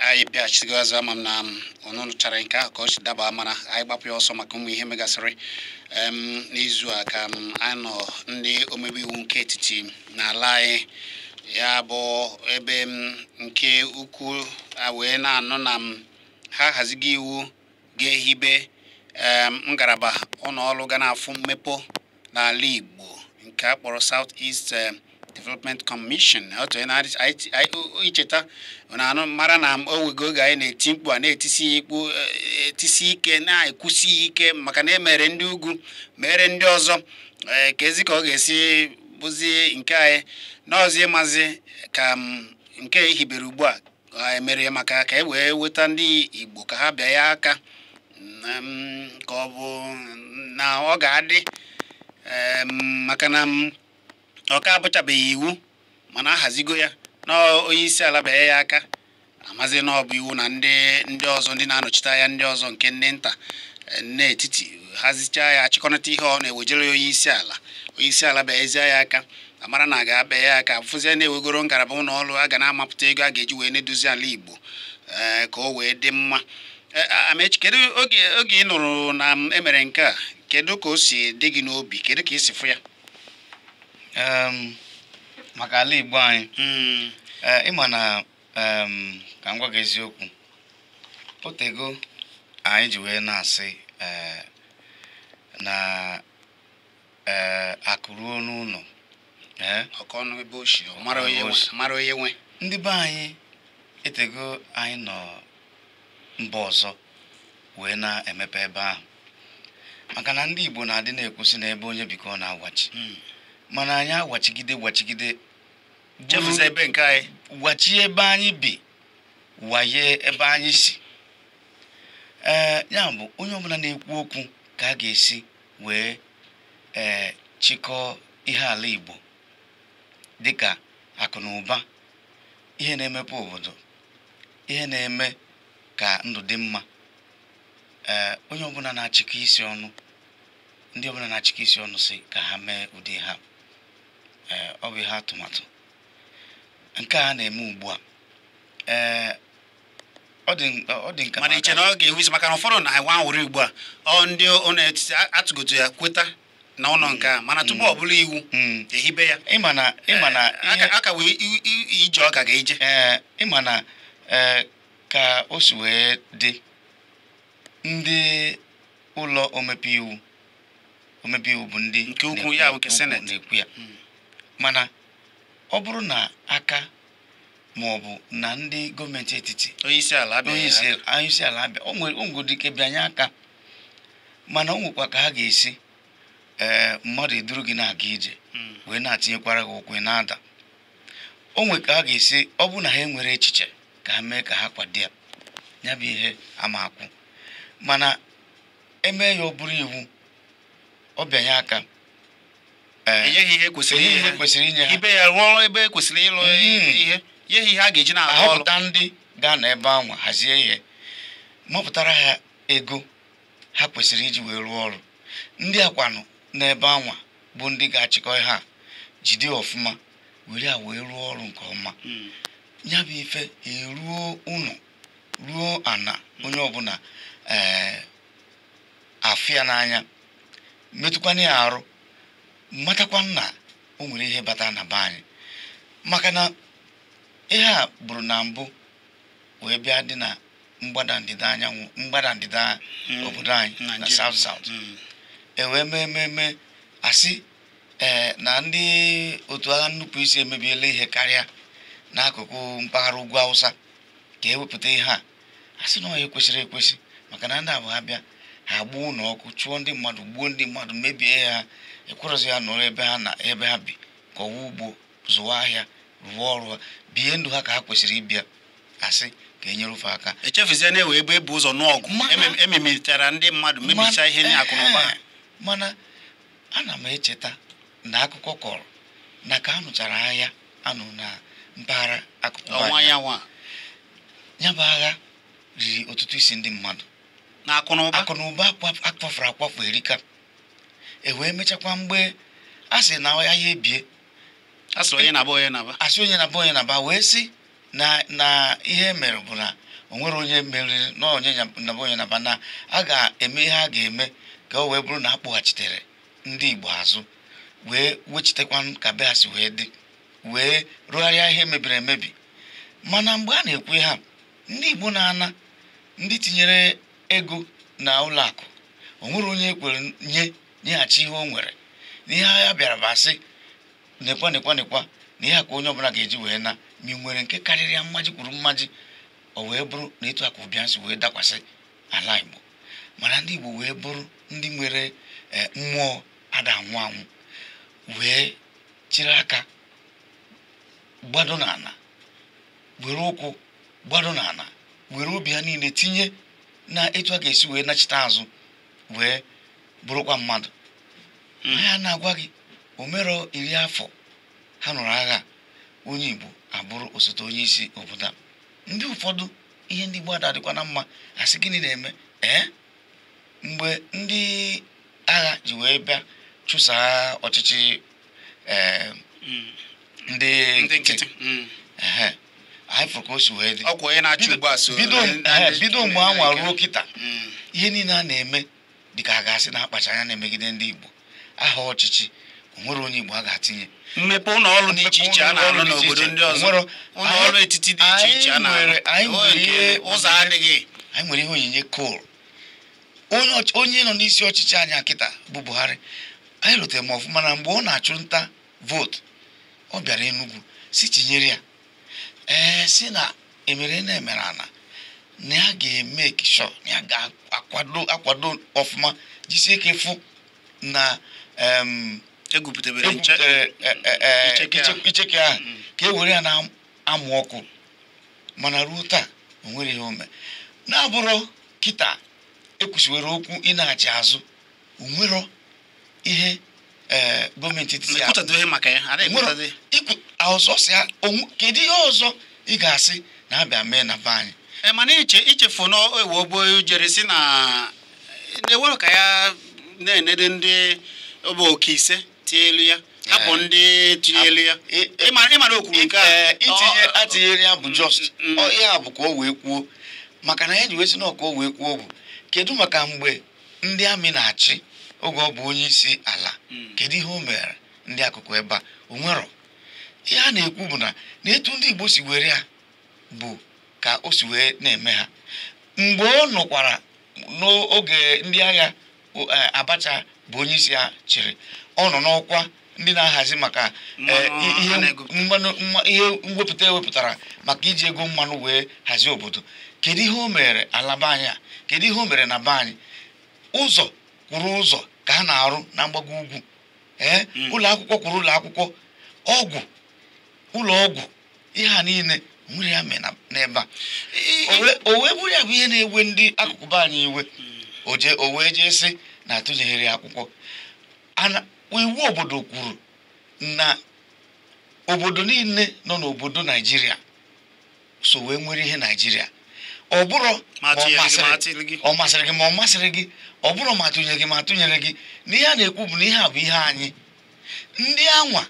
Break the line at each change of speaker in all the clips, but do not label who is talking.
Anyị bịachigo azụ ama m na unu nụchara nke ahụ ka o si daba, mana anyị gbapụ ya ọsọ maka ụmụ ihe megasịrị n'izu a ka anyị nọ ndị omebe iwu nke etiti n'ala anyị, ya bụ ebe nke ukwu wee na-anụ na ha hazigo iwu ga-ehibe ngalaba ụlọ ọrụ ga na-afụ mmepe n'ala Igbo nke a kpọrọ South East Development Commission. Otu icheta na mara na o wego oge anyị na-eti mkpu a na-etisi ikpu etisi ike na-ekwusi ike maka na emere ndị ugwu mere ndị ọzọ, ka ezi ka ọ ga-esi bụzi nke anyị n'ọzọ ịmazi ka nke ehibere ugbu a emere maka ka e wee weta ndị Igbo ka ha bịa ya aka, ka ọ bụ na ọ ga-adị maka na ọ ka abụchabeghị iwu mana ahazigo ya na onye isi ala bịa ya aka, amazi na ọ bụ iwu na ndị ọzọ ndị na-anọchite anya ndị ọzọ nke ndị nta n'etiti hazichaa ya achịkọnata ihe ọ na-ewejere onye isi ala, onye isi ala bịa ezie ya aka, amara na ga-abịa ya aka fụzie na-ewegoro ngalaba ụlọ ọrụ a ga na-amapụta ego a ga-eji wee na-edozi ala Igbo ka o wee dị mma. Amechi, kedu oge ị nụrụ na emere nke a, kedu ka o si dị gị n'obi, kedu ka ị si fụ ya?
Maka ala Igbo anyị, ịma na ka m gwa gị eziokwu, otego anyị ji wee na-asị na akụ ruo n'ụlọ, ndị be anyị etego anyị nọ mba ọzọ wee na-emepe ebe ahụ, maka na ndị Igbo na-adị na-ekwusị na ebe onye bikọ na-awachi, mana anyị awachigide wachigide
chefuzi ebe nke anyị,
wachie ebe anyị bi, waye ebe anyị si. Ya bụ onye ọbụla na-ekwu okwu ka a ga-esi wee chịkọọ ihe ala Igbo dịka akụ na ụba, ihe na-emepe obodo, ihe na-eme ka ndụ dị mma. Onye ọbụla na-achịkọ isi ọnụ, ndị ọbụla na-achịkọ isi ọnụ si ka ha mee ụdị ha. Ọ bụ ihe atụmatụ nke a na-eme ugbu a. Ọ dị nka
mana iche na ọ ga-ewusi maka na ụfọdụ na-enwe anwụrụ ugbu a, ọ ndị ọ na-etiti atụgotu ya kweta na ụlọ nke a, mana tupu ọ bụrụ iwu ehibe ya,
ịma na
aka wee ije ọ ga ije.
Ịma na ka o si wee dị, ndị ụlọ omebe iwu bụ ndị
nke ukwu ya bụ nke seneti
na-ekwu ya, mana ọ bụrụ na aka ma ọ bụ na ndị gọọmenti etiti
onye isi ala
abịa, o nwere ike bịanye aka, mana o nwekwa ka ha ga-esi mmadụ eduru gị na-aga ije wee na-atinyekwara gị ụkwụ na-ada. O nwere ka ha ga-esi, ọ bụ na ha enwere echiche ka ha mee ka ha kwado ya, ya bụ ihe ama akwụ, mana emee ya ọ bụrụ iwu, ọ bịanye aka,
enyeghị ihe kwesịrị
inye ha,
ibe ya rụọ ebe kwesịrị ịrụ ihe, nye ihe a ga-eji na-arụ ọrụ,
ahọpụta ndị ga-anọ ebe ahụ hazie ihe, mapụtara ha ego ha kwesịrị iji wee rụọ ọrụ. Ndị akwanụ n'ebe anwa bụ ndị ga-achịkọ ha jide ọfụma were ya wee rụọ ọrụ nke ọma. Ya bụ ife eruo ụlọ ruo ana onye ọbụla afịa n'anya, metụkwana ya arụ, matakwa na o nwere ihe bata na be anyị, maka na ihe a bụrụ na mbụ wee bịa dị na mgbada ndịda anyanwụ, mgbada ndịda obodo anyị na South South, e wee mee asị na ndị otu agha nnupụ isi emebiela ihe karịa n'akụkụ mpaghara ugwu Awụsa, ka ewepụta ihe a asị na ọ kwesịrị ekwesị, maka na ndị abụ ha bịa ha gbuo ụlọ ọkụ, chụọ ndị mmadụ, gbuo ndị mmadụ, mebie ha, ekwerọzi ha nọrọ ebe ha na ebe ha bi, kọwa ugbo, zụwa ahịa, rụọ ọrụ ha, bie ndụ ha ka ha kwesịrị ịbịa, asị ka enyere ofe aka.
Echefuzie na-ewe ebe ebu ụzọ n'ọgụ ememichara ndị mmadụ, mebicha ihe akụ na ụba.
Mana ana m echeta na akụkọ kọrọ na ka a nụchara agha anụ na mpaghara akụkụ
ọnwa anyanwụ
ya bụ agha riri ọtụtụ isi ndị mmadụ.
Na akụnụba.
Akụnụba akwafuru akwafu erika. E wee mechakwa mgbe a sị na ya ebie,
asị onye na-aba onye na-aba,
asị onye na-aba onye na-aba, wee sị na ihe mere bụ na o nwere onye meriri na onye na-aba onye na-aba, na a ga-eme ihe a ga-eme ka o wee bụrụ na a kpọghachitere ndị Igbo azụ, wee wechitekwa ka be ha si wee dị, wee rụgharịa ihe mebiri emebi. Mana mgbe a na-ekwu ha, ndị Igbo na-ana, ndị tinyere ego na ụlọ akụ, o nwere onye ekwere nyeghachi ihe o nwere. N'ihe agha bịara bụ asị nekwa nekwa nekwa na ihe akụ onye ọbụla ga-eji wee na ma ị nwere nke karịrị ya mmaji kwuru mmaji, o wee bụrụ na etu akụ ụbịam si wee dakwasị ala Igbo. Mana ndị Igbo wee bụrụ ndị nwere mmụọ ada anwụ anwụ, wee chịrị aka gbado n'ala, were ụkwụ gbado n'ala, were obi ha niile tinye na etu a ga-esi wee nachite azụ wee bụrụkwa mmadụ. Anya na-agwa gị, o merọ 10 afọ ha nụrụ agha, onye Igbo abụrụ osote onye isi obodo a. Ndị ụfọdụ ihe ndị Igbo adadịkwa na mma, asị gịnị na-eme? Mgbe ndị agha ji wee bịa chụsaa ọchịchị ndị nkịtị, anyị fụrụ ka o si wee dị. Bido mgbe anwa ruo kịta, ihe niile a na-eme dịka a ga-asị na akpacha anya na-emegide ndị Igbo. Aha ọchịchị, o nwere onye Igbo a ga-atinye.
Mmepe ụlọ ọrụ dị iche iche a na-arụ n'obodo ndị ọzọ, ụlọ ọrụ etiti dị iche iche a na-arụ, ụzọ adịghị.
Anyị nwere ihe onyinye kol. Onye nọ n'isi ọchịchị anyị kịta bụ Buhari, anyị rutere m ọfụma na mgbe ọ na-achụ nta vootu, ọ bịara Enugu si tinyere ya, si na emere na emere ana na ya ga-eme sure na ya ga-akwado ọfụma, jisie ike fụ na
egwupụtabere
icheke ahụ ka e were ya na-amụ ọkụ. Mana ruo taa o nwere ihe ome na-abụrụ kịta ekwusiwere okwu ịnaghachi azụ, o nwero ihe gọọmenti etiti kedu ihe ọzọ ị ga-asị na abịa mee na be anyị?
Mana ichefu na ewe ogbo jere si na na-ewere ka ya na-enede ndị bụ oke ise tie elu ya, hapụ ndị tinye elu ya. Ịmara okwu nke a
itinye atinyere ya bụ just ya bụ ka o wee kwuo, maka na ya ji wee si na ka o wee kwuo bụ kedu maka mgbe ndị amị na-achị oge ọ bụ onye isi ala, kedu ihe o mere ndị akụkụ ebe a? O nwero. Ihe a na-ekwu bụ na etu ndị Igbo si were ya bụ ka o si wee na-eme ha. Mgbe ọ nọkwara n'oge ndị agha Abacha bụ onye isi ya chịrị, ọ nọ n'ọkwa ndị na-ahazi maka ihe mwepụta ewepụtara maka iji ego mmanụ wee hazie obodo. Kedu ihe o mere ala be anyị a? Kedu ihe o mere na be anyị? Ụzọ kwụrụ ụzọ ka a na-arụ na mgbago ugwu, ụlọ akwụkwọ kwụrụ ụlọ akwụkwọ, ọgwụ, ụlọ ọgwụ, ihe a niile nwere ya mee n'ebe a. O wee bụrụ ya bụ ihe na-ewe ndị akụkụ be anyị iwe, o wee jee sị na atụnyeghere akwụkwọ. Iwu obodo kwuru na obodo niile nọ n'obodo Naijiria so wee nwere ihe Naijiria. Ọ bụrụ ma ọ masịrị gị ma ọ masịrị gị, ọ bụrụ ma atụnyere gị ma atụnyere gị, na ihe a na-ekwu bụ na ihe a bụ ihe anyị. Ndị anwa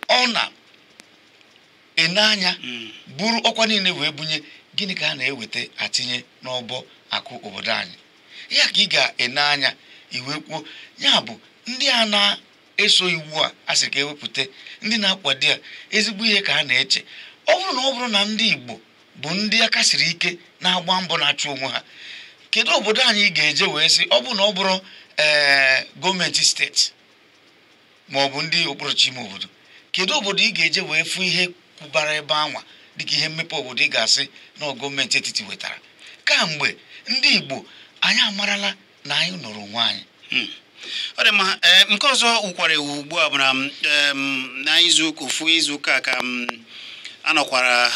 ọ na-ene anya buru ọkwa niile wee bunye, gịnị ka a na-eweta atinye n'ọbọ akụ obodo anyị? Ya ka ị ga-ene anya iwe kwuo, ya bụ ndị a na-eso iwu a asịrị ka ewepụta, ndị na-akwado ya ezigbo ihe ka ha na-eche. Ọ bụrụ na ndị Igbo bụ ndị aka siri ike na-agba mbọ na-achụ onwe ha, kedu obodo anyị ga-eje wee sị ọ bụ na ọ bụrụ gọọmenti steeti ma ọ bụ ndị okpukperechi ime obodo, kedu obodo ị ga-eje wee fụ ihe kwubara ebe anwa dịka ihe mmepe obodo ị ga-asị na gọọmenti etiti wetara? Kamgbe ndị Igbo anyị amarala na anyị nọrọ onwe anyị.
Ọ dị mma. Nke ọzọ wukwara ewu ugbu a bụ na na izuụka ofu izuụka ka a nọkwara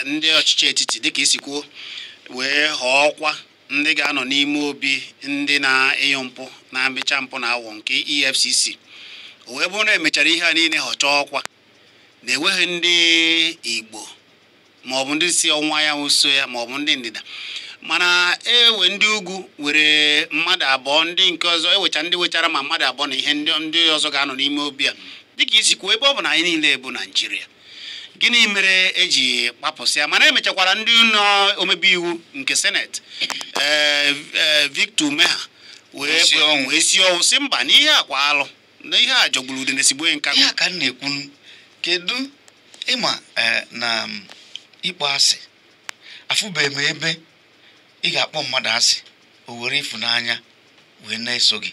ndị ọchịchị etiti dịka isi kwuo wee họọ ọkwa ndị ga-anọ n'ime obi ndị na-enyo mpụ na mbịcha mpụ na awọ nke EFCC. O wee bụrụ na emechara ihe a niile họchaa ọkwa na enweghị ndị Igbo maọbụ ndị si ọnwa anyanwụ so ya maọbụ ndị ndịda, Mana ewe ndị ugwu were mmadụ 2, ndị nke ọzọ ewecha ndị wechara ma mmadụ 2 na ihe ndị ọzọ ga-anọ n'ime obi a. Dịka isi kwuo, ebe ọ bụ na anyị niile bụ Naijiria, gịnị mere eji kpapụsịa? Mana emechakwara ndị nọ omebe iwu nke seneti Victor Umeha wee si ọnwụ si mba na ihe akwa alụ na ihe a jọgburu udene sigbuo nka.
Ihe ka m na-ekwu, kedu ịma na ịkpọ asị afụbeghị m ebe ị ga-akpọ mmadụ asị o were ịfụnanya wee na-eso gị.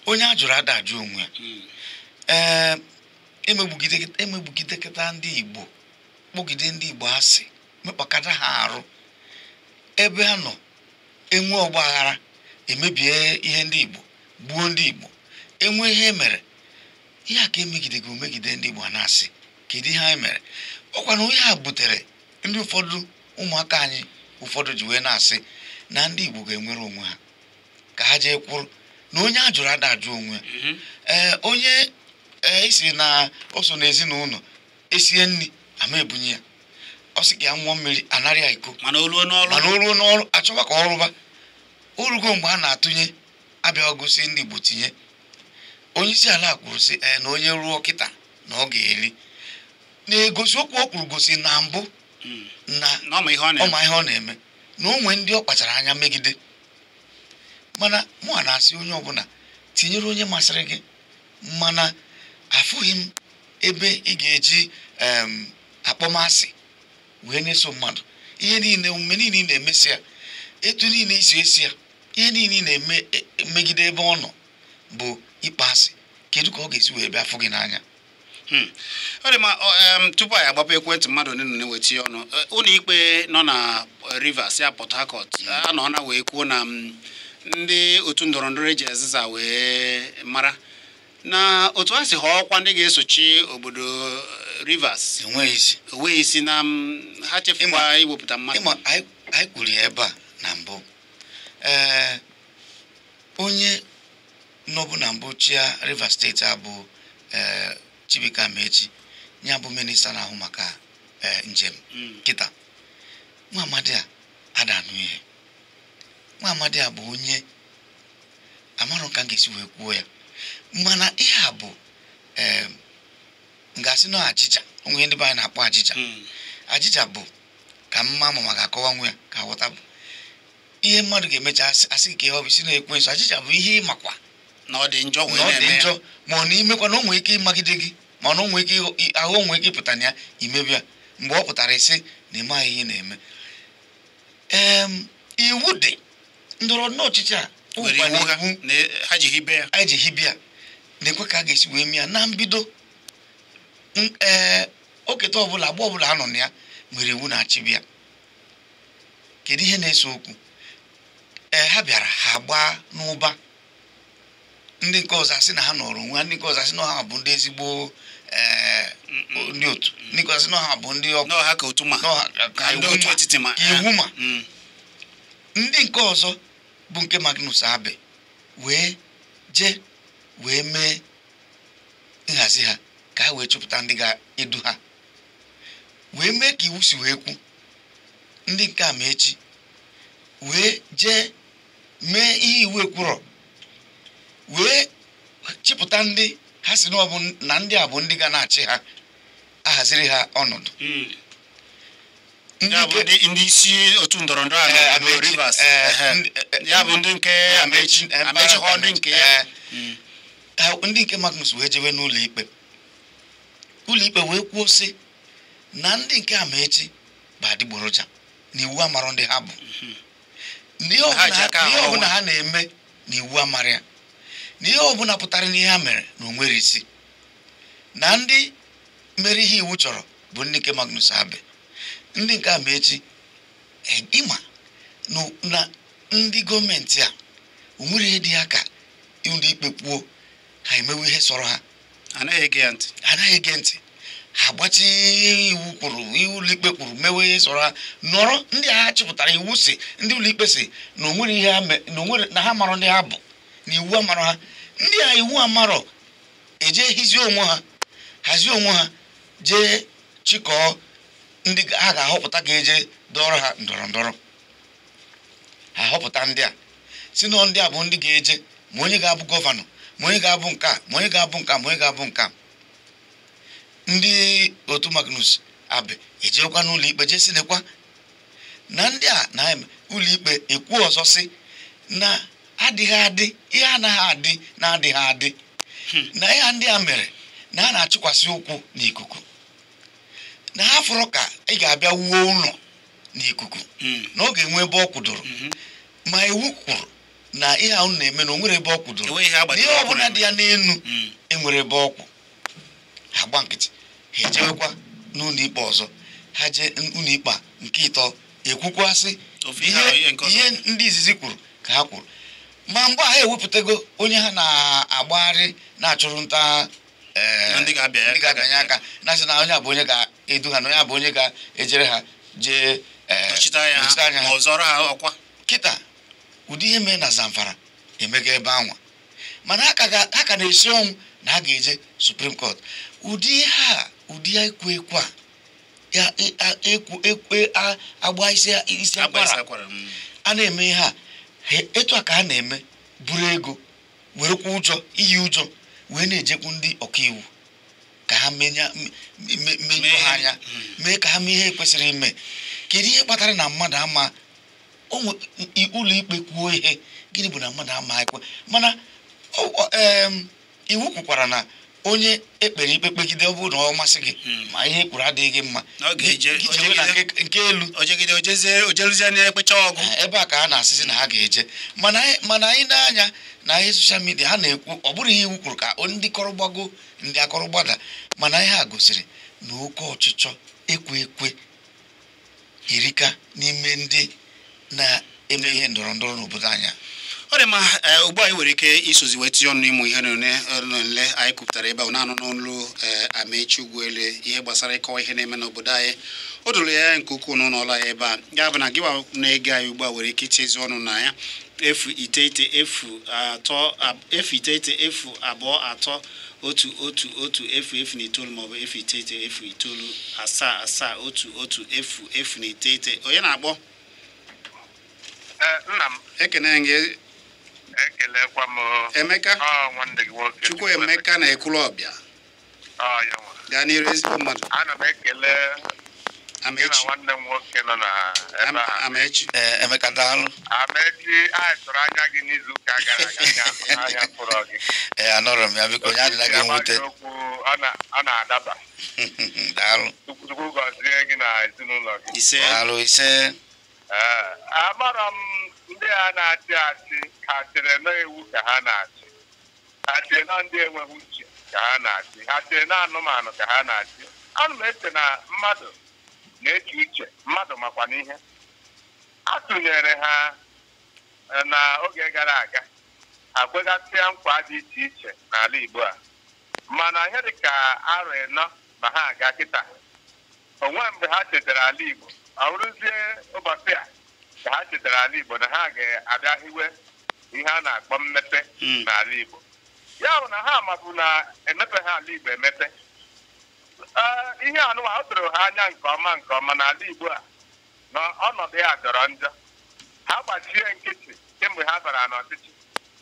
Onye a jụrụ ada ajụ onwe ya. Emegbugidekọta ndị Igbo, kpọgide ndị Igbo asị, mekpakọta ha arụ ebe ha nọ, enwe ọgba aghara, emebie ihe ndị Igbo, gbuo ndị Igbo, enwe ihe emere. Ihe a ka emegidego omegide ndị Igbo na-asị kedu ihe anyị mere? Ọkwa na onye a butere ndị ụfọdụ ụmụaka anyị ụfọdụ ji wee na-asị na ndị Igbo ga-enwere onwe ha ka ha jee kwụrụ na onye a jụrụ ada ajụ onwe ya. Onye isi na o so n'ezinụlọ esie nri ama ebunye ya, ọ sị ka ya ṅụọ mmiri anarị ya iko,
mana o ruo
n'ọrụ achọba ka ọ rụba. Orugo mgbe a na-atụnye abịa gosi ndị Igbo tinye, onye isi ala kwuru sị na onye ruo kịta na ọ ga-eri. Na-egosi okwu o kwuru gosi na mbụ na
ọ ma
ihe ọ na-eme, na o nwee ndị ọ kpachara anya megide. Mana mụ a na-asị onye ọbụla tinyere onye masịrị gị, mana afụghị m ebe ị ga-eji akpọmasị wee na-eso mmadụ. Ihe niile, omume niile ị na-emesi ya, etu niile isi esi ya, ihe niile ị na-eme megide ebe ọ nọ bụ ịkpa asị. Kedu ka ọ ga-esi wee bịa afụ gị n'anya?
Ọ dị mma. Tupu anyị agbapụ ekwentị mmadụ ole na na-eweta ọnụ, ụlọ ikpe nọ na Rivers ya Port Harcourt anọ na wee kwuo na ndị otu ndọrọ ndọrọ eji azịza wee mara na otu a si họọkwa ndị ga-esochi obodo Rivers enweghị isi na ha chefukwa iwepụta mmadụ.
Ịma anyị kwuru ya ebe a na mbụ, onye nọbụ na mbụ chia Rivers steeti a bụ Chibuike Amaechi, ya bụ minista na-ahụ maka njem kịta. Nwa amadi a adanụ ihe. Nwa amadi a bụ onye amarụ ka m ga-esi wee kwuo ya, mana ihe a bụ ngasị na ajịja, onwe ndị be anyị na-akpọ ajịja. Ajịja bụ ka mma ma ga-akọwa nwe ya ka ghọta, bụ ihe mmadụ ga-emecha asị nke ọ bụ si na-ekwensu. Ajịja bụ ihe ịmakwa
na ọ dị njọ,
ma ọ na-imekwa na o nwee ike ịmagide gị, ma na o nwee ike ahụ, o nwee ike ịpụta na ya imebi ya. Mgbe ọ pụtara isi na ịmaghị ihe na-eme. Iwu dị ndọrọ ndọrọ ọchịchị a eji hibe ya na-ekwe ka a ga-esi wee mee ya na mbido. Oketa ọbụla agba ọbụla anọ na ya nwere iwu na-achịbi ya. Kedu ihe na-ese okwu? Ha bịara ha gbaa n'ụba, ndị nke ọzọ asị na ha nọrọ onwe ha, ndị nke ọzọ asị na ha bụ ndị ezigbo ndị otu, ndị nke ọzọ asị na ha bụ ndị iwu ma ndị nke ọzọ bụ nke Magnus Abe wee jee wee mee nhazi ha ka ha wee chọpụta ndị ga-edu ha, wee mee ka iwu si wee kwu. Ndị nke Amaechi wee jee mee ihe iwu ekwurọ, wee chịpụta ndị ha si na ọ bụ na ndị a bụ ndị ga na-achị ha, ahaziri ha ọnọdụ.
Ndị isi otu ndọrọ ndọrọ a Rivers ya bụ ndị nke Amaechi họ ndị nke ya,
ndị nke Magnus wee jewe n'ụlọ ikpe. Ụlọ ikpe wee kwuo sị na ndị nke Amaechi bụ adịgboroja, na iwu amarọ ndị ha bụ, na ihe ọbụla ha na-eme na iwu amara ya, na ihe ọbụla pụtara n'ihe ha mere na o nwere isi, na ndị mere ihe iwu chọrọ bụ ndị nke Magnus Abe. Ndị nke Amaechi ịma na ndị gọọmenti a o nwere ihe dị ya ka ndị ikpe kwuo ha emewe ihe sọrọ ha,
anaghị
ege ntị, ha gbachi iwu kwuru, iwu ụlọikpe kwuru, mewe ihe sọrọ ha nọrọ. Ndị agha chịpụtara iwu si ndị ụlọikpe si na onwere ihe ha na ha marọ ndị ha bụ, na iwu amarọ ha. Ndị a iwu amarọ eje hizie onwe ha, hazie onwe ha, jee chịkọọ ndị a ga-ahọpụta ga-eje dọrọ ha ndọrọ ndọrọ. Ha họpụta ndị a si na ndị a bụ ndị ga-eje, ma onye ga-abụ gọvanọ, ma onye ga-abụ nke a, ma onye ga-abụ nke a, ma onye ga-abụ nke a. Ndị otu Magnus Abe ejekwa n'ụlọ ikpe jee sinekwa na ndị a na ụlọ ikpe ekwu ọzọ sị na adịghị adị, ihe anaghị adị na adịghị adị, na ihe ndị a mere na a na-achịkwasị ụkwụ n'ikuku, na ha fụrụ ka ị ga-abịa wuo ụlọ n'ikuku, na ọ ga-enwe ebe ọ kwụdoro. Ma iwu kwuru na ihe ahụ na-eme na o nwere ebe ọ kwụdoro, na ihe ọbụla dị ya n'elu enwere ebe ọ kwụ. Ha gba nkịtị, ha ejewekwa n'ụlọ ikpe ọzọ. Ha jee ụlọ ikpe a nke ịtọ, ekwukwasị ihe ndị izizi kwuru ka ha kwuru. Ma mgbe ha ewepụtago onye ha na-agbagharị na-achụrụ nta ndị ga-abịanye aka, na-asị na onye a bụ onye ga-edu ha, na onye a bụ onye ga-ejere ha jee
nọchite anya ha.
Kịta ụdị ihe mere na Zamfara emega ebe anwa, mana ha ka na-esi ọnwụ na ha ga-eje Supreme Court. Ụdị ha ụdị ekwe ekwe a ya ekwe agba isi akwara a na-eme ihe a, etu a ka ha na-eme, buru ego werekwa ụjọ iyi ụjọ wee na-ejekwu ndị ọkaiwu ka ha menyụọ ha anya, mee ka ha mee ihe kwesịrị ime. Kedu ihe kpatara na mmadụ ama ụlọ ikpe kwuo ihe? Gịnị bụ na mmadụ ama ekwe? Mana iwu kwukwara na onye ekpere ikpe kpegide, ọ bụrụ na ọ masị gị ma ihe kwuru adịghị gị mma, gị na nke elu ebe a ka ha na-asịsị na ha ga-eje. Mana anyị na-anya na ihe soshal midia ha na-ekwu, ọ bụrụ ihe iwu kwuru ka ndị kọrọgbago ndị akọrọgbada, mana ihe a gosiri na oke ọchịchọ ekwe ekwe erika n'ime ndị na-eme ihe ndọrọ ndọrọ n'obodo anyị.
Ọ dị mma, ugbu a anyị nwere ike isozi wee tinye ọnụ n'ịmụ ihe nle anyị kwupụtara ebe a na-anụ n'olu Amechi Ugwuele ihe gbasara ịkọwa ihe na-eme n'obodo anyị. O doro ya nke ukwuu n'ụlọ ọrụ anyị ebe a. Ya bụ na gị na-ege anyị ugbu a nwere ike ichezi ọnụ na ya 0 9 0 0 9 0 2 3 1 1 1 0 0 9 maọbụ 0 9 0 9 7 7 1 1 0 0 9. Onye na-akpọ?
Nna m
ekene gị.
Ekelekwa m
Emeka. Chukwu Emeka na Ekwulọbịa. Gaa n'iru ezigbo mmadụ.
Ana m ekele
Amechi
nwanne m nwoke nọ na ebe a.
Amechi.
Emeka daalụ.
Amechi, anyị tụrụ anya gị n'izu ụka gara aga, anya fụrụ gị.
Anọrọ m ya, biko onye adịla gị mwute.
Ọ na-adaba.
Daalụ.
Chukwu gọzie gị na ezinụlọ gị.
Ise.
Daalụ ise.
Amara m ndị a na-achị achị ha chere na ewu ka ha na-achị, ha chere na ndị enweghị uche ka ha na-achị, ha chere na anụmanụ ka ha na-achị. Ana m eche na mmadụ na-eche uche, mmadụ makwa n'ihe a tụnyere ha n'oge gara aga. Ha kwegasịa nkwa dị iche iche n'ala Igbo a, mana ihe dị ka arọ 4 ma ha aga kịta, onwe mgbe ha chetara ala Igbo. Ọ bụrụzie ụbọchị a ka ha chetara ala Igbo na ha ga-abịa hiwe ihe a na-akpọ mmepe n'ala Igbo. Ya bụ na ha mabụ na emepe ha ala Igbo emepe. Ihe anụwa o doro ha anya nke ọma nke ọma n'ala Igbo a na ọnọdụ ya jọrọ njọ. Ha gbachie nkịtị kemgbe ha bara n'ọchịchị.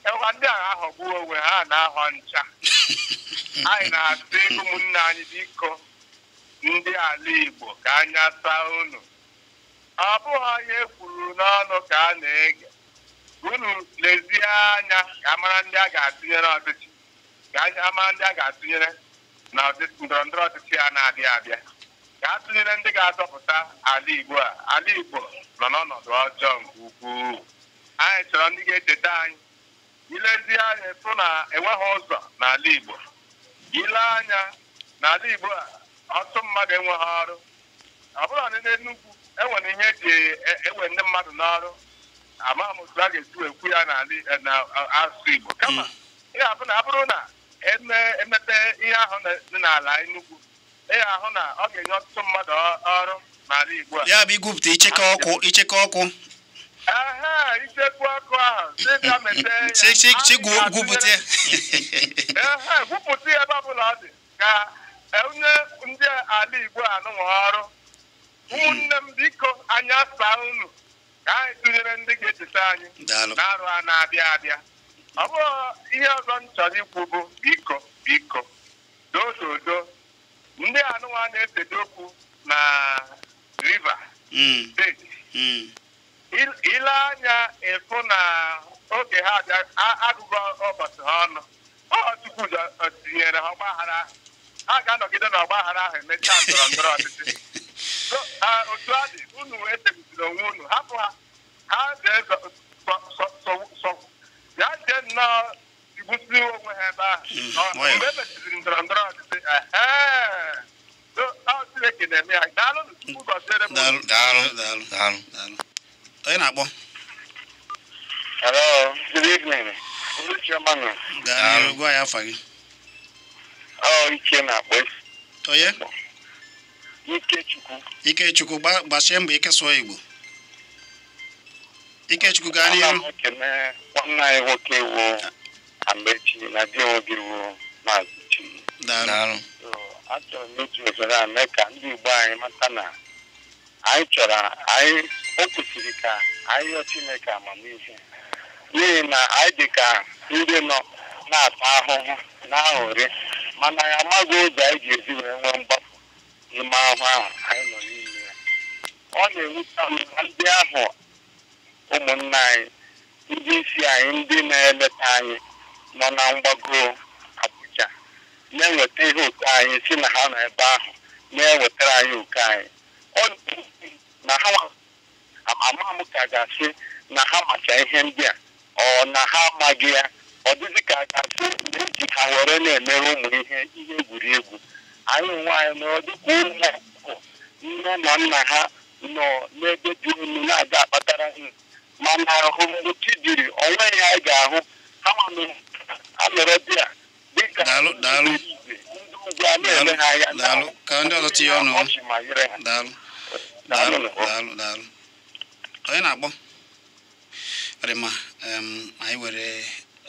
Ekwa ndị agha aghọgbuo onwe ha na-aghọ ncha. Anyị na-asị ụmụnne anyị, biko ndị ala Igbo ka anya saa unu. Ọ bụghị onye kwuru n'ọnụ ka a na-ege. Unu lezie anya ka amara ndị a ga-atụnyere ọchịchị, ka amara ndị a ga-atụnyere na ndọrọ ndọrọ ọchịchị a na-abịa abịa, ka a tụnyere ndị ga-azọpụta ala Igbo a. Ala Igbo nọ n'ọnọdụ ọjọọ nke ukwuu. Anyị chọrọ ndị ga-echeta anyị. Ilezie anya fụ na enweghị ụzọ n'ala Igbo. Ile anya n'ala Igbo a, ọtụtụ mmadụ enweghị ọrụ. Ọ bụrụ na n'Enugwu enwere ihe eji ewe ndị mmadụ n'ọrụ, amaghị m otu a ga-esi ekwu ya n'ala asụsụ Igbo. Kama ị ga-abụ na ọ bụrụ na emepe ihe ahụ dị n'ala Enugwu, ị ga-ahụ na ọ ga-enye ọtụtụ mmadụ ọrụ n'ala Igbo a.
Ya bụ igwupụta icheke ọkụ, icheke ọkụ.
Ehe, ichekwu ọkụ ahụ si bịa mepee ya.
Si gwupụta ya.
Ehe, gwupụta ya ebe ọbụla ọ dị ka onye ndị ala Igbo anụnwa ọrụ. Ụmụnne m, biko anya saa unu. Ka anyị tụnyere ndị ga-echeta anyị na-arụ a na-abịa abịa. Ọ bụrụ ihe ọzọ m chọrọ ikwu bụ biko biko dododo ndị anụnwa na-esede okwu na River Steeti, ile anya ịfụ na oge ha agụgọ ụbọchị ha ọnụ, ọ Chukwu tinyere ha ọgbaghara ahụ. Ha ga-anọgide na ọgbaghara ahụ emechaa ndọrọ ndọrọ ọchịchị. Otu ọ dị, unu wee tegbusiri onwe unu, hapụ ha, ha ya jee nnọọ igbusi onwe ha ebe ahụ. Mgbe e mechiziri ndọrọ ndọrọ ọchịchị, Chineke na-eme ya. Daalụ, Chukwu gọziere m.
Daalụ. Onye na-akpọ?
Hello, good evening.
Gaa n'ihu, gwa ya afa gị.
Ọ Ike na-akpọ.
Onye?
Ikechukwu.
Ikechukwu, gbasie mbọ ike sụọ Igbo. Ikechukwu, gaa n'ihu.
Nwanne anyị nwoke wu Amechi na di nwoke wu Maazị Chi.
Daalụ.
Achọrọ m iji ohere a mee ka ndị Igbo anyị mata na anyị chọrọ anyị o kwesịrị ka anyị yọọ Chineke amamihe, n'ihi na anyị dị ka ndị nọ na-ata ahụhụ na-aghọrị, mana anyị amaghị ụzọ anyị ga-esi wee nwee mgbapụ n'ime ahụhụ ahụ anyị nọ n'ime ya. Ọ na-ewute m na ndị ahụ ụmụnna anyị, ndị isi anyị, ndị na-eleta anyị nọ na mgbago Abuja na-enweta ihe ụtọ anyị, si na ha nọ ebe ahụ na-ewetara anyị ụkọ anyị. Ọ na ha ama m ka ga-asị na ha macha ihe ndị a, ọ na ha amaghị ya. Ọ dịzị ka a ga-asị na eji ha were na-emere ụmụ ihe egwuregwu. Anyị onwe anyị nọrọ dịka ụmụ ọkụkọ nne na nna ha nọ n'ebe dị elu na-aga akpatara ha, mana ahụ mgbe chi jiri onweghị anyị ga-ahụ ha ma nọrọ dị a dịka ndị ugwu a na-ele ha anya.
Daalụ. Onye na-akpọ? Ọ dị mma, anyị were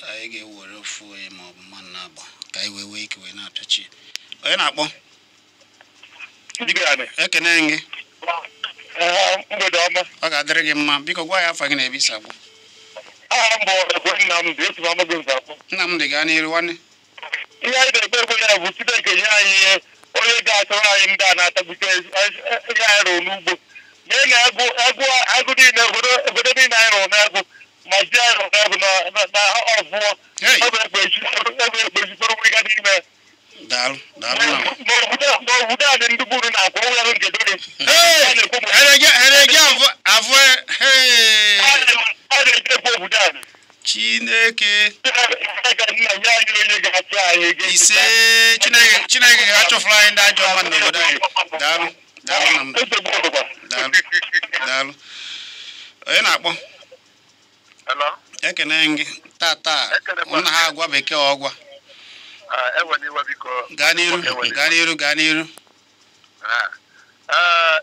anyị ga-ewere ofu onye ma ọ bụ mmadụ na-abụ ka anyị wee nwee ike wee na-apịachi. Onye na-akpọ? Ekene gị.
Mgbede ọma.
Ọ ga-adịrị gị mma. Biko gwa ya afa gị na ebe isi akpọ.
Aha m bụ Nnamdị, esi m Amaghị Nze akpọ.
Nnamdị, gaa n'iru nwanne.
Ihe anyị na-ekpe ekwe ya bụ Chineke nye anyị ihe onye ga-achọrọ anyị ndị a na-atagbute ihe anyị rụrụ n'ugbo. Mee na agụ niile obodo niile anyị rụrụ n'agụ, ma ji anyị rụrụ n'agụ na ọvụọ ebe ekpechitoro nwega n'ime.
Daalụ, daalụ.
N'obodo a dị ndị gburu na-akwụ ụgwọ nke dori. A na-echekwa obodo a.
Chineke ise, Chineke ga-achọfụrụ anyị ndị ajọ mmadụ n'obodo anyị. Daalụ, daalụ Nnamdị. Daalụ, daalụ. Onye na-akpọ? Ekene gị. Tata nna ha agwa bekee ọgwa. Gaa n'iru, gaa n'iru, gaa n'iru.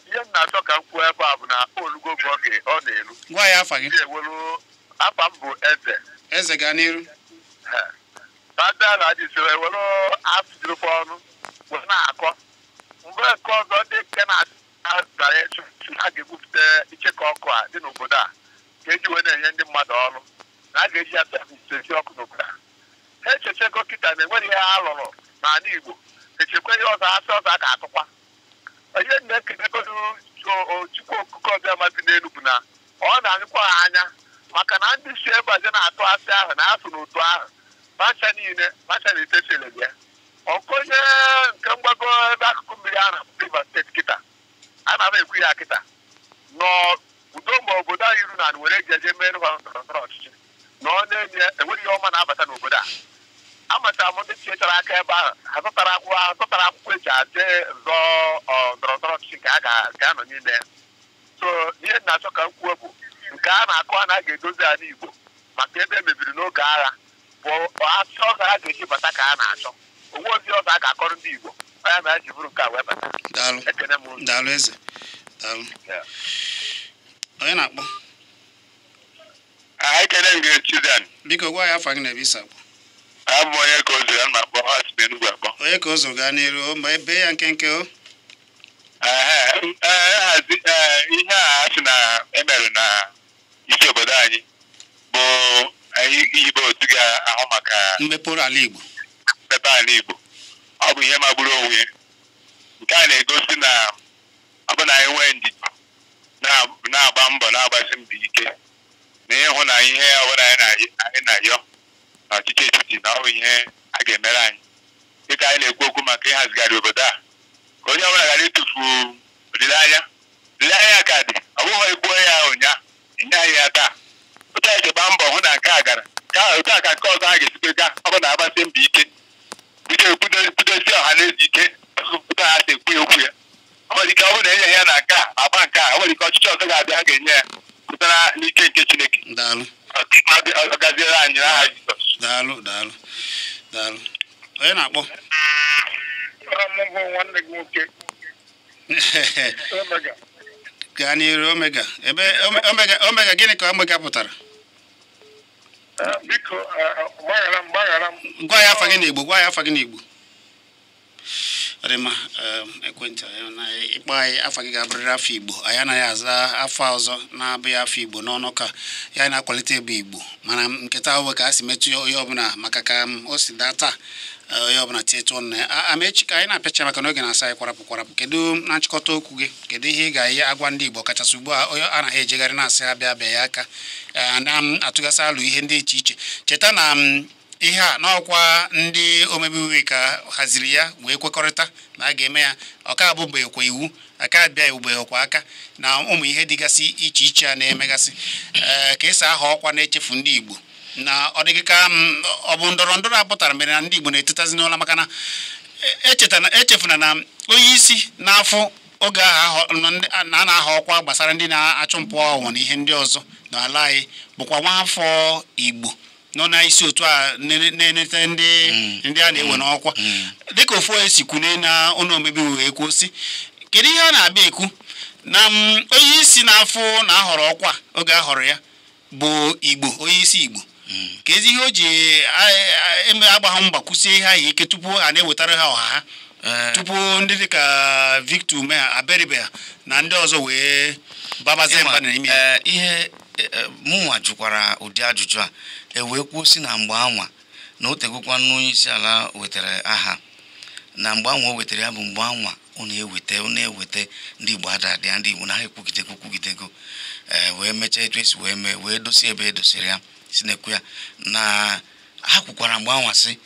Ihe m na-achọ ka m kwuo ebe a bụ na olugo bụ oge ọ na-eru.
Gwa ya afa gị.
Afa m bụ Eze.
Eze, gaa n'iru.
Bada na adị soro ewere asụjurukwa ọnụ wee na-akọ. Mgbe nke ọzọ ndị nke na-adara a ga-egwupụta ichekọ ọkụ a dị n'obodo a ka eji wee na-enye ndị mmadụ ọrụ, na a ga-eji ya esi ọkụ n'obodo a. Ha echechego kịta na enweghị ihe ha lụrụ n'ala Igbo, echekwa ihe ọzọ asị ọzọ a ga-atụkwa. Ihe na-ekenegodu Chukwu Okike Ọbịama bi n'elu bụ na ọ na-anyụkwa ha anya, maka na ndị si ebe a na-atụ asị ahụ na-asụ n'otu ahụ bacha niile bacha na-etechele ya. Ọkụ onye nke mgbago ebe akụkụ mmiri a na-akpọ Rivers Steeti kịta a na ekwu ya kịta n'udo ma obodo anyị iru na were eji eje mere ha ndọrọ ndọrọ ọchịchị na ọ na-enye enweghị ihe ọma na-abata n'obodo a. Amachara m ndị tinyechara aka ebe ahụ, ha zụtara akwụkwọ, ha zụtara akwụkwọ eji aje zọọ ndọrọ ndọrọ ọchịchị nke a ga-anọ n'ime ya. So ihe m na-achọ ka m kwuo bụ nke a na-akụ a na ga-edozi ala Igbo maka ebe e mebiri n'oge agha bụ asị ọzọ a ga-eji bata ka a na-achọ onwe ozi ọzọ a ga-akọrọ ndị Igbo onye ma ya ji bụrụ nke a wee bata.
Daalụ.
Ekene m unu.
Daalụ Eze, daalụ. Onye na-akpọ?
Ekene m gị, Chizan.
Biko gwa ya afa gị na ebe isi akpọ.
Abụ onye ka o zuru a na-akpọ ha si Enugwu akpọ.
Onye ka o zuru, gaa n'iru o, ma ebe ya nkenke o.
Ihe a sị na emere na
isi obodo anyị bụ anyị ihibe otu ga-ahụ maka
mmepe ala Igbo.
Mmepe ala Igbo. Ọ bụ ihe magburu onwe ya. Nke a na-egosi na ọ bụ na anyị nwee ndidi na-agba mbọ na-agbasi mbọ ike na ịhụ na ihe ọbụla anyị na-ayọ n'ọchịchị etiti na ọ bụ ihe a ga-emere anyị. Dịka anyị na-ekwu okwu maka ịhazigharị obodo a, ka onye ọbụla ghara ịtụfu olileanya. Olileanya ka dị, ọ bụghị ekwuo ya ụnyaahụ, enye anyị ya taa. Otu anyị si gbaa mbọ hụ na nke a gara, ka otu a ka nke ọzọ a ga-esikwe gaa. Ọ bụ na agbasi mbọ ike, ike kwudosie ọha na eze ike, otu ha si ekwu okwu ya. Ọ nwere ike ọ bụrụ na enyeghị ya na nke a agba nke a, ọ nwere ike ọchịchị ọzọ ga-abịa ha ga-enye ya pụtara n'ike nke Chineke.
Daalụ.
Ọ gaziere anyị n'aha Jizọs.
Daalụ, daalụ, daalụ. Onye na-akpọ?
Nwanne gị nwoke. Omega.
Gaa n'iru Omega. Ebe Omega, Omega gịnị ka Omega pụtara?
Biko gbaghara m.
Gwa ya afa gị n'Igbo, gwa ya afa gị n'Igbo. Ọ dị mma, ekwentị anyị na ịkpọ anyị afa gị ga-abụrịrị afọ Igbo. Anyị anaghị aza afọ ọzọ na-abụghị afọ Igbo n'ọnụ ka ya na-akwalite ebe Igbo. Mana nketa ahụ ka a si metụ onye ọbụla maka ka o si daa taa, onye ọbụla tietụ ọnụ ya. Amechi ka anyị na-apịacha maka na oge na-asa anyị kwarapụ kwarapụ. Kedu na nchịkọta okwu gị? Kedu ihe ị ga-agwa ndị Igbo kachasị ugbu a onye anaghị ejegharị na-asị ha bịa bịa ya aka na-atụgasị alụ ihe ndị iche iche? Cheta na ihe a n'ọkwa ndị omebe iwu ka haziri ya wee kwekọrịta na a ga-eme ya. Ọka abụbeghịkwa iwu, aka abịa ewubeghịkwa aka na ụmụ ihe dịgasị iche iche a na-emegasị ka esi aha ọkwa na-echefu ndị Igbo. Na ọ dịghị ka ọ bụ ndọrọ ndọrọ a pụtara mere na ndị Igbo na-etetazi n'ụla, maka na echefuna na onye isi n'afọ oge ahụ na a na-aha ọkwa gbasara ndị na-achụ mpụ ọnwụ na ihe ndị ọzọ n'ala anyị bụkwa nwaafọ Igbo nọ na isi otu a na-enete ndị a na-ewe n'ọkwa. Dịka ofu onye si kwune na ụlọ omebe iwu ekwu sị, kedu ihe a na-abịa ekwu na onye isi n'afọ na ahọrọ ọkwa oge ahọrọ ya bụ Igbo, onye isi Igbo, ka ezi ihe o ji eme agbahụ mgba kwụsie ihe ahụ ike tupu a na-ewetara ha ọha ha, tupu ndị dịka Victor Umeh, Aberibe na ndị ọzọ wee babazie mba n'ime ya.
Ihe mụnwa jụkwara ụdị ajụjụ a, e wee kwuo si na mgbe anwa na o tegokwa onye isi ala wetara aha, na mgbe anwa o wetara ya bụ mgbe anwa ọ na-eweta ndị Igbo adadị ya, ndị Igbo na ha ekwugidego kwugidego, wee mechaa etu esi wee mee, wee dosie ebe e dosiri ya, si na-ekwu ya na ha kwukwara mgbe anwa sị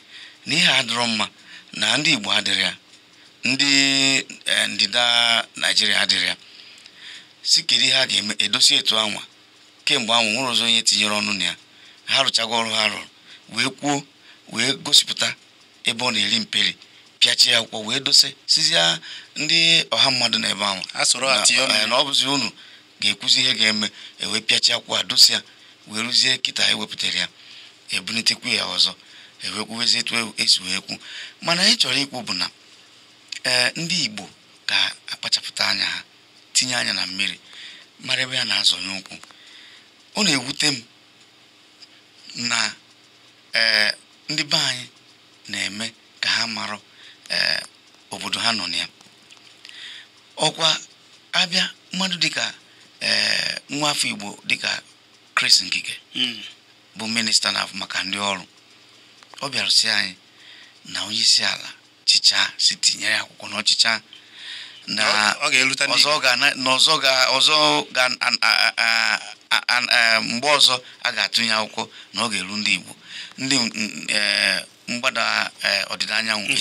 na ihe adịrọ mma na ndị Igbo adịrị ya, ndị ndịda Naijiria adịrị ya, si kedu ihe a ga-eme edosi etu anwa. Kemgbe ahụ nwere ọzọ onye tinyere ọnụ na ya, ha rụchago ọrụ ha rụrụ, wee kwuo wee gosipụta ebe ọ na-eri mperi, pịachie akwụkwọ wee dose sizia ndị ọha mmadụ n'ebe ahụ na ọ bụzi unu ga-ekwuzi ihe ga-eme, ewee pịachie akwụkwọ a dosi ya, wee rụzie kịta ewepụtara ya, ebunitekwu ya ọzọ, ewee kwuwezie etu esi wee kwu. Mana anyị chọrọ ikwu bụ na ndị Igbo ga-akpachapụta anya ha, tinye anya na mmiri, mara ebe ya na-azọnye ụkwụ. Ọ na-ewute m na ndị be anyị na-eme ka ha mara obodo ha nọ na ya. Ọkwa abịa mmadụ dịka nwa afọ Igbo dịka Chris Ngige bụ minista na-afụ maka ndị ọrụ, ọ bịara sị anyị na onye isi ala chịcha si tinyere akwụkwọ n'ọchịcha na ọzọ ga mgbe ọzọ a ga-atụnye akwụkwọ na ọ ga-eru ndị Igbo ndị mgbada ọdịda anyanwụ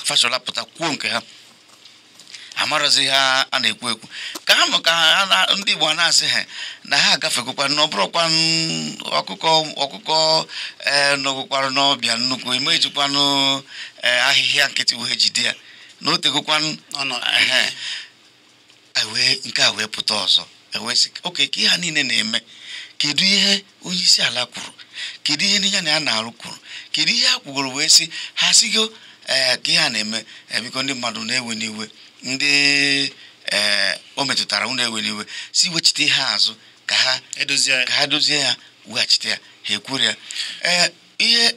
Fashola pụta kwuo nke ha, amarazi ha a na-ekwu ekwu ka ha nọ ka ha ndị Igbo na-asị ha na ha agafegokwa na ọ bụrụkwa ọkụkọ nọgụkwara n'ọbịa nnukwu eme ejikwanụ ahịhịa nkịtị wee jide ya na o tegokwanụ nke a wee pụta ọzọ, ewee sị oke ka ihe ha niile na-eme, kedu ihe onye isi ala kwuru, kedu ihe ndị ya na ya na-arụ kwuru, kedu ihe ha kwugoro wee sị ha sigo ka ihe a na-eme, biko ndị mmadụ na-ewe n'iwe, ndị o metụtara unu ewe n'iwe, si wechite ihe azụ ka ha dozie ya, weghachite ya, ha ekwuru ya. Ihe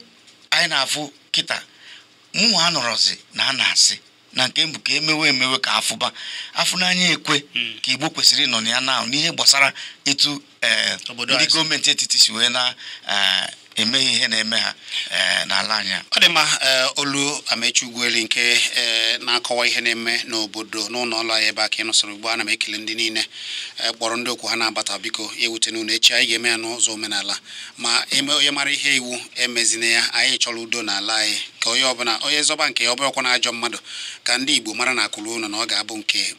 anyị na-afụ kịta mụnwa anọrọzi na a na-asị Na nke mbụ ka emewe emewe ka afụba afụnanya ekwe ka Igbo kwesịrị ịnọ na ya na n'ihe gbasara etu
Obodo
ndị
anyị si.
Gọọmenti etiti si wee na-eme ihe na-eme ha n'ala anyị a.
Ọ dị mma. Olu Amechi Ugwueli nke na-akọwa ihe na-eme n'obodo n'ụlọ ọrụ anyị ebe a ka ị nụsịrị ugbu a. Ana m ekele ndị niile kpọrọ ndị okwu ha na-abata. Biko, ya ewute n'ụlọ echi, anyị ga-eme ya n'ụzọ omenala, ma eme onye mara ihe iwu emezina ya. Anyị chọrọ udo n'ala anyị, ka onye ọbụla onye zọba nke ya, ọ bụrụkwa na ajọ mmadụ, ka ndị Igbo mara na akụrụ ụnụ na ọ ga-abụ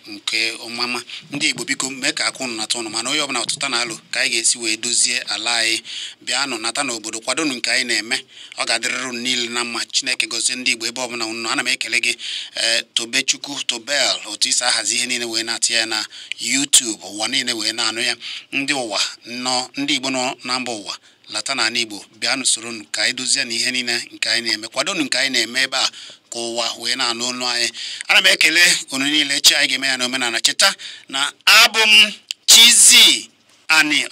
nke ọmama. Ndị Igbo, biko, mee ka akụ ụnụ nata ụnụ, mana onye ọbụla ọtụta na-alụ ka anyị ga-esi wee dozie ala anyị. Bịanụ nata n'obodo, kwadonụ nke anyị na-eme. Ọ ga-adịrịrị unu niile na mma. Chineke gozie ndị Igbo ebe ọbụla unu nọ. Ana m ekele gị, Tobechukwu Tobel, otu isi ahazi ihe niile wee na-atị ya na YouTube, ụwa niile wee na-anụ ya. Ndị ụwa nọ, ndị Igbo nọ na mba ụwa, lata n'ala Igbo, bịanụ soro nụ ka anyị dozie na ihe niile nke anyị na-eme. Kwadonụ nke anyị na-eme ebe a ka ụwa wee na-anụ olu anyị. Ana m ekele unu niile. Chi anyị ga-eme ya n'omenala. Cheta na abụ m Chizzy Ani.